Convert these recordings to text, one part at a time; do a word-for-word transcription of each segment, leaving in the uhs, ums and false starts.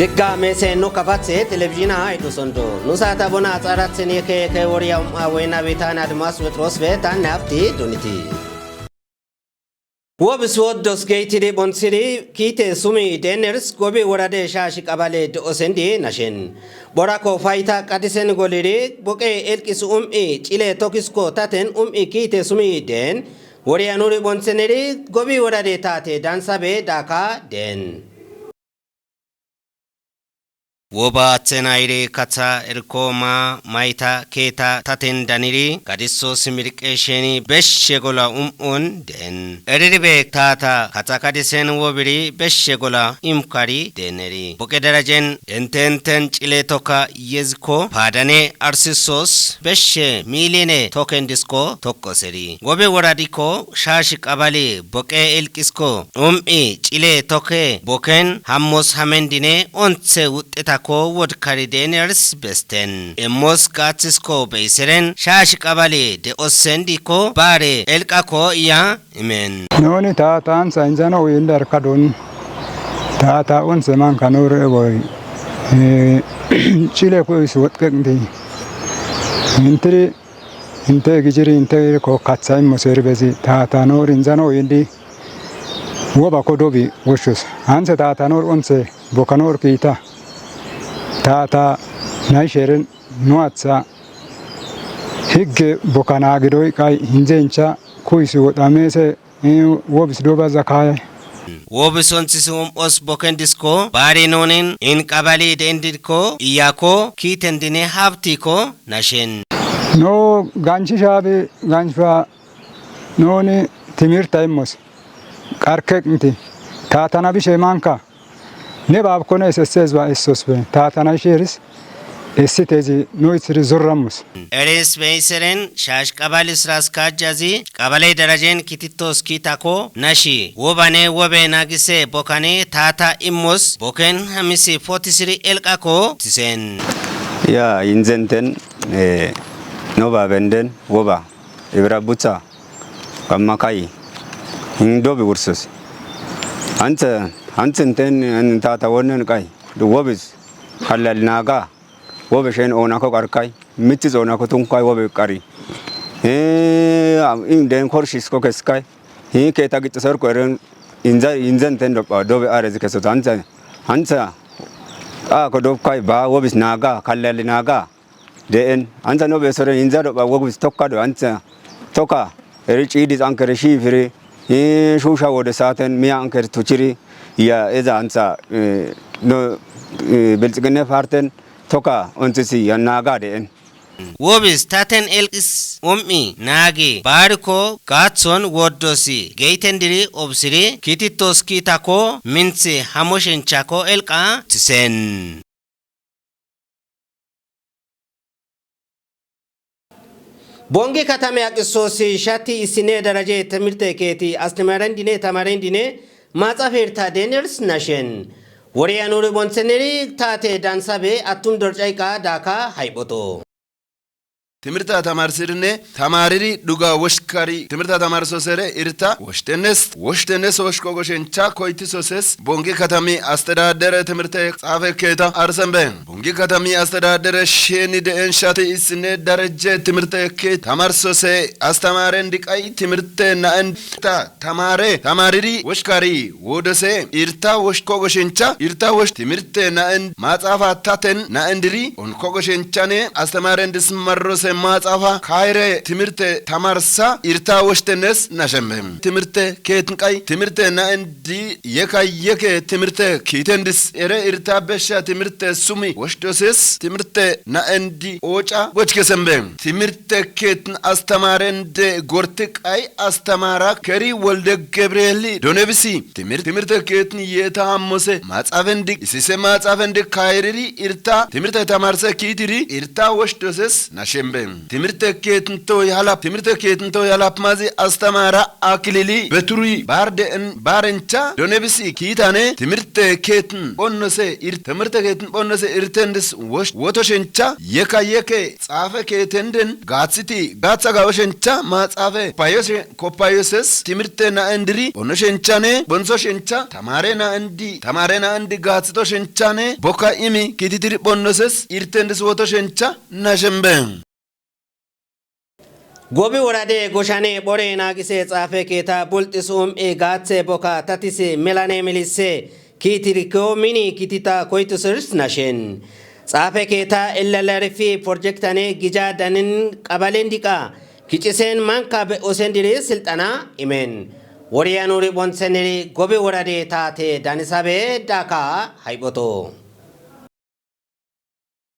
Digga meese no kafatse televizhiinaa ha'idosondo. Nu saata bona axaaratseni ke ke woriya um'a wena betana admas wetros be tanne afti duniti. Wobis woddos geytidi bontsidi kiite sumi deners gobi worade shaashi qabale do'osendi nashen. Borako fayta qadisen goliri boqe elqis um'i cile tokisko taten um'i kiite sumi den woriya nuri bontseneri gobi worade taate dansabe daaka den. Woba atsenaire katsa erko ma maita keeta taten daniri gadisso simirqe sheni beshshe gola um'on den. Eriribe taata katsa kadisen wobiri beshshe gola imkari deneri. Boqe darajen ente enten cile toka yeziko paadane arsisos beshshe miline token disko tokkoseri. Wobe woradiko shaashi qabali boqe ilqisko um'i cile toke boken hammos hamendine ontse wuxxetako wodkari deners besten. Emmos gaatsisko beiseren shaashi qabali de'ossendiko baare elqako iya imen. Nuuni taataansa injjana uyindarkka don taata onse manka nuuri egoy cile kuis woxqeqnti intiri inte gijiri inte ko katsa immo serbezi taata nuuri injjana uyindi woba kodobi woshshus. Hanse taata nuur onse boka nuur kiita taata naisheren nuatsa higge boka naagidoy qai hinjjenchcha kuis woxameese wobis doba zakaya. Wobis ontsisi um'os boken disko baari noonin in qabali de'indidko iyako kiitendine habtiko nashen. No ganchi shaabi ganchfa nuuni timirtta immos qarkkeqnti taatana bishe manka ne baabkones essees ba essosfe taatana isheeris. Issi teezi nu itsiri zurrammus. Eris beiseren shaash qabalis raskajjazi qabalay darajen kitittos kiitako nashi wobane wobe naagise bokane taata immos boken hamisi potisiri elqako tisen. Ya inzenten eh, no babenden woba ibra butsa kamma kai hin dobi wursus. Ante ante ten en tata wonen kai du wobis halal naga wobe shen ona ko kar kai mitsi zona ko tun kai wobe kari. Eh in den korshis ko kes kai hi ke ta gitsa sor ko eren inza inzen ten do dobe are zike so tante ante a ko do kai ba wobis naga halal naga. De'en. Antsa no besoren inza do ba wogis tokka do antsa toka eri ciidi ankere shifiri hi shusha wode saaten miya anker tuchiri ya eza antsa eh, no eh, biltsigine parten toka ontsisi ya naga de'en. Wobis taten elqis um'i naagi baariko gaatson woddosi geytendiri obsiri kitittos kiitako mintsi hamoshenchako elqa tisen. Bongi katame aqisoosi shatti issine daraje timirte keeti astimarendine tamarendine maaxaferta deners nashen woriya nuri bontseneri taate dansabe attum dorcayqa daaka hayboto. Timirta tamarsirinne tamariri duga woshkari timirta tamarso sere irta woshtennes woshtennes woshko goshencha koyti soses bongi katami astedadere timirte xaafe keeta arsenben. Bongi katami astedadere sheni de'en shati issine darajje timirte keet tamarsose astamaren diqay timirte na'en ta tamare tamariri woshkari wodose irta woshko goshencha irta wosh timirte na'en maxaafa taten na'en diri onko goshenchane astamaren dismarrose maxaafa kayre timirte tamarsa irta woshtennes nashemme. Timirte keetn qay timirte na'en di yeka yeke timirte kiitendis ere irta besha timirte sumi woshtoses timirte na'en di oca gochkesembe. Timirte keetn astamaren de gorti qay astamara keri wolde gebreeli donebisi timirte keetn yeeta hammose maxaafen di isise maxaafen di kayriri irta timirte tamarse kiitiri irta woshtoses nashembe. Timirtte keettin tohoy halap-, timirtte keettin tohoy halapmazi astamaara Akilili Beturi baar de'en baarencha Donebisi kiitane timirtte keettin bonnose ir-, timirtte keettin bonnose irtendis wosh-, wotoshencha yeka yeke xaafe keetenden gaatsiti gaatsa gawoshencha maaxaafe payose koppayoses timirtte na'en diri bonnoshenchane bonsoshencha tamaare na'en di tamaare na'en di gaatsitoshenchane boka imi kiititiri bonnoses irtendis wotoshencha nashembe. Gobi worade goshane bore naagise xaafe keeta bulxis um''e gaatse boka tatise melane melise kiitirikko mini kitita koytusirs nashen. Xaafe keeta illalarifi projektane gija danin qabalen diqa kicisen manka be osendiri silxana imen. Woriyanuri bonseniri gobi worade taate danisabe daka hayboto.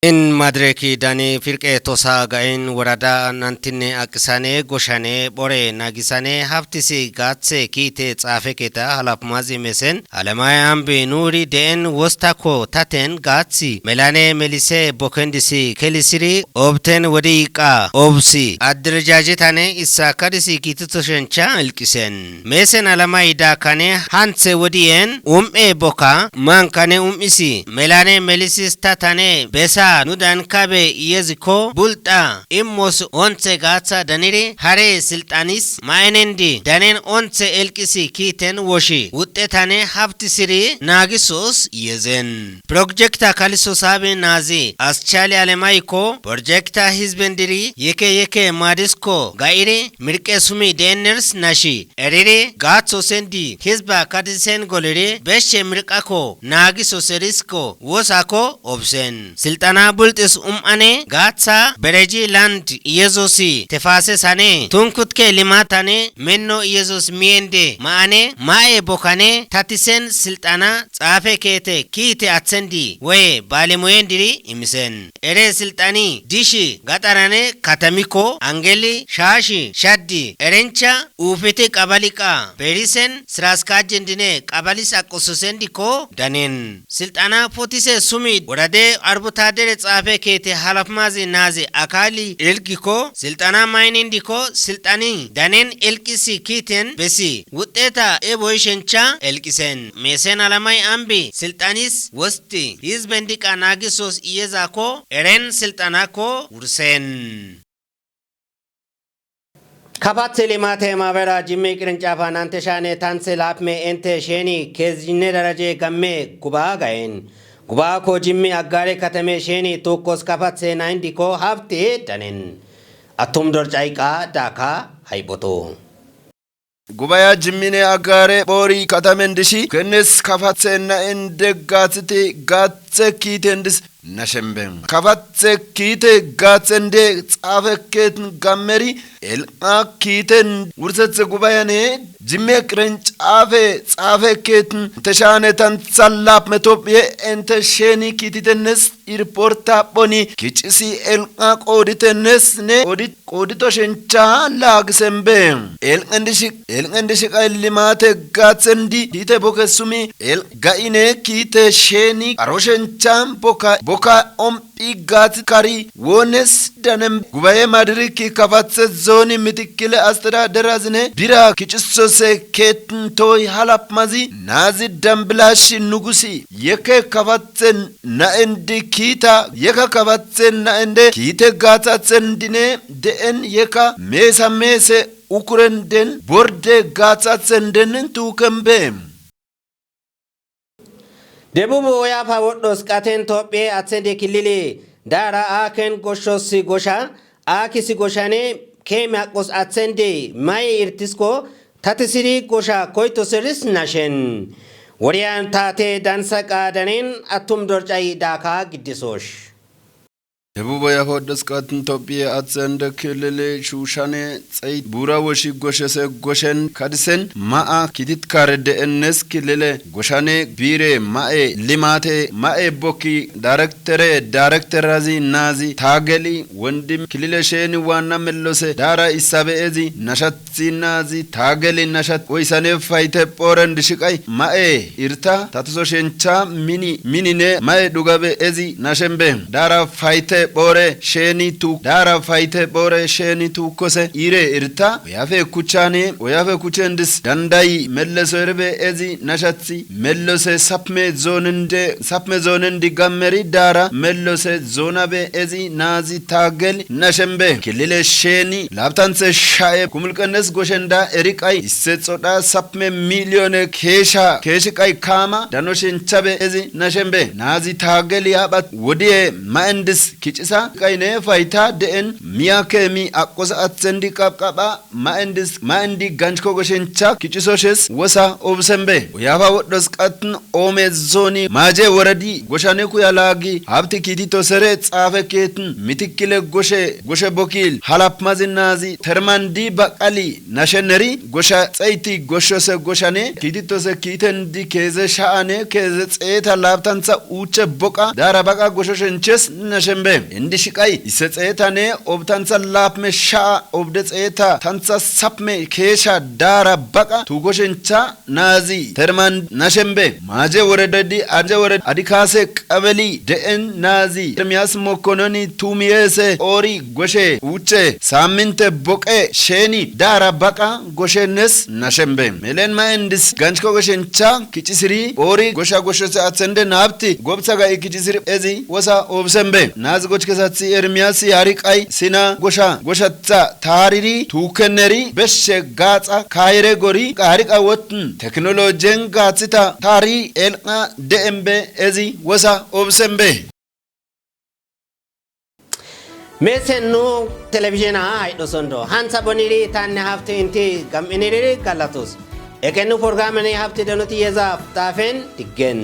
In madireki dani firqe tosa ga'in worada nantinne aqisane goshane bore nagisane haftisi gaatse kiite xaafe keeta halapmazi mesen alamay ambi nuri de'en wostako taten gaatsi melane melise bokendisi kelisiri obten wodiqa obsi addirjajetane issa kadisi kiitutoshencha ilqisen. Mesen alamay dakane hantse wodiyen um'e boka mankane um'isi melane melisis tatane besa nudan kabe iyeziko bulta immos ontse gaatsa daniri hare silxanis ma'enendi danen ontse elqisi kiiten woshi wuxxetane haftisiri naagisos yezen. Projekta kaliso sabe naazi aschali alemayko projekta hizbendiri yeke yeke maadisko ga'iri mirqe sumi deeners nashi eriri gaatso sendi hizba kadisen goliri beshe mirqako naagiso serisko wosako obsen. Silxana bulxis um'ane gaatsa bereji land Yesusi tefasesane tunkutke limatane menno Yesus miyende ma'ane ma'e bokane tatisen silxana xaafe keete kiite atsendi woye baalemoyendiri imisen. Ere silxani dishi gaxarane katamiko angeli shaashi shaddi erencha uufiti qabaliqa berisen siraskajjendine qabalis aqqususendiko danen. Silxana potise sumi worade arbutadere xaafe keete halafmazi naazi akali ilgiko silxana maynindiko silxani danen elqisi kiiten besi wuxxeta e boyshencha elqisen. Mesen alamay ambi silxanis wosti hizben diqa naagisos iyezako eren silxanako wursen. Kafatse limate maabera jimmi qirincafa nante shane tanse lapme ente sheni kezinne daraje gamme guba gayen. Guba ko jimmi aggare katame sheni tukos kafatse nayndiko hafte danen. Atum dorcaika daka hayboto. Gubaya jimmine agare bori katamen dishi kennes kafatse na'en deggatsiti gatse kiitendis nashemben. Kafatse kiite gatsende xaafeket gammeri el'a kiiten wursetse gubayane jimme qirincafe xaafeket teshane tansalap metopye ente sheni kiititennes irporta boni kicisi el'a qooditennes ne qoodit qoodito shencha laagisembe. El'endi shiq el'endi shiqa limate gatsendi kiite boke sumi el ga'ine kiite sheni aro shencha boka boka ompi gatsi kari wones danem gubaye madiriki kafatse zoni mitikile astera derazine bira kicissose ketin toy halap mazi nazi dambilashi nugusi yeke kafatse na'endi kiita yeka kabatsen na'ende kiite gaatsatsendine de'en yeka meesa meese ukurenden borde gaatsatsenden tuukembe. Debubu oyafa wodhos qaten Tophiye atsende kilili dara aken goshos gosha akisi goshane keme akos atsende may irtisko tatisiri gosha koyto seris nashen. Woriyan tate dansa qadanin atum dorcay daka gidisosh. Debubo yafodes qatin Tophiye atsende kilili shushane tsay bura woshi goshese goshen kadisen ma'a kitit kare de'ennes kilile goshane bire ma'e limate ma'e bokki darektere darekterazi nazi tageli wondim kilile sheni wanna mellose dara issabe ezi nashat zinazi tageli nashat woysane fayte pooren dishiqay ma'e irta tatuso shencha mini minine ma'e dugabe ezi nashenbe dara fayte Phoore sheeni tuu daara fayte phoore sheeni tuukkose iire irta oyafe kuchchaane oyafe kuchendis dandayi melloso erbe ezi nashathi mellose sapme zoonende sapme zoonendi gammeri daara mellose zoonabe ezi naazi taagel nashembe kilile sheeni laaptanthe sha'e kumulqenes goshenda eriqay isse xodha sapme miliyone keesha keeshi qay kaama dano shenchabe ezi nashembe naazi taagel yaaphat wodiye ma'endis kicisa kayne fayta de'en miya keemi aqqosa atsendi qabqaba ma'endis ma'endi ganchko goshencha kicisoshes wosa obsembe oyafa wodhos qatn oome zoni maaje woredi goshane kuya laagi habti kiitito sere xaafe keetn mitikile goshe goshe bokil halap mazinnazi termandi baqali nasheneri gosha xeyti goshose goshane kiititose kiitendi keeze sha'ane keeze xeeta laaptantha uuche boqa daara baqa gosho shenches nashembe indi shiqay isse xeetane obtantha laapme sha'a obde xeeta tantha sapme keesha daara baqa tuuko shencha naazi terman nashembe maaje worededi aje wored adikaase qabeli de'en naazi ermiyas mokkononi tuumiyeese oori goshe uuche saaminte boqe sheeni daara baqa goshenes nashembe melen ma'endis ganchko goshencha kicisiri oori gosha goshose atsende naabti gobtha ga'i kicisiri ezi wosa obsembe naazi gochkesathi ermiyasi hari qay sina gosha goshatha taariri tuukenneri beshshe gaaxa kaayire gori qaariqa wotten teknolojen gaaththita taari elqa de'embe ezi wosa obsembe Mesen nu televizhiinaa haydhosondo hansa boniri taanne hafti inti gam'iniriri galatos. Ekennu porgaamene hafti denoti yeza xaafen diggen.